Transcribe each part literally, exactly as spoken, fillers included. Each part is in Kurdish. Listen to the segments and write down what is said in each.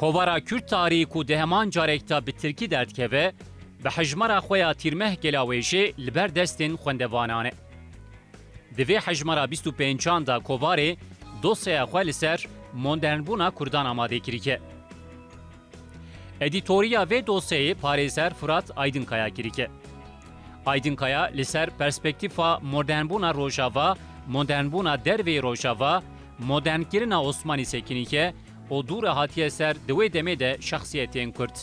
Kovara Kürt Tarî ku di heman carek de bi tirkî derdikeve, bi hejmara xwe ya Tîrmeh Gelawêjê li ber destên xwendevanan e. Di vê hejmara bîst û pêncan de kovarê dosyeya xwe li ser modernbûna Kurdan amadê kirike. Edîtoriya vê dosyeyê parêzer Firat Aydinkaya kirike. Aydinkaya li ser perspektîfa modernbûna Rojava, modernbûna derveyî Rojava, modernkirina Osmanî sekinîke û dû re hatiye ser di wê demê de şexsiyetên Kurd.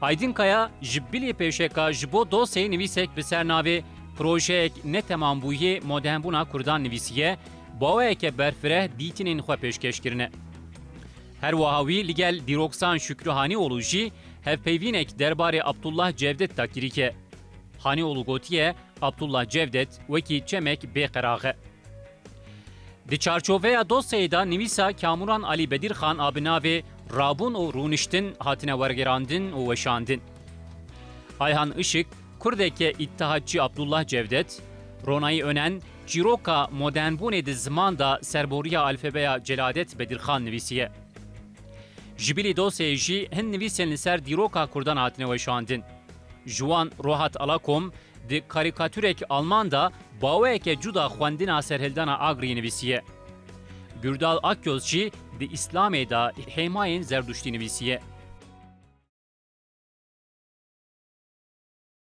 Aydinkaya ji bilî pêşeka ji bo dosyeyê nivîsek bi ser navê Projeyek Netemambûyê Modernbûna Kurdan nivîsiye, bi awayeke berfireh dîtinên xwe pêşkeş kirine. Her wiha wî li gel dîroksan Şükrü Hanîoğlu jî hevpeyvînek derbarê Abdullah Cevdet de kirîke. Hanîoğlu gotiye, Abdullah Cevdet wekî çemek bê qerax e. Di çarçoveya dosyeyê de nivîsa Kamuran Alî Bedirxan a bi navê Rabûn û Rûniştin hatine wergerandin û weşandin. Ayhan Işık, Kurdeke îttihatçî Abdullah Cevdet, Ronayî Önen, çîroka modernbûnê di ziman de serboriya alfebeya Celadet Bedirxan nivîsiye. Ji bilî dosyeyê jî hin nivîsên li ser dîroka Kurdan hatine weşandin. Ji wan Rohat Alakom di karîkatûrek alman de baweyeke cuda xwendina serhildana Agrî nivîsiye. Gürdal Akyöz jî di Îslamê de hêmayên Zerduştî nivîsiye.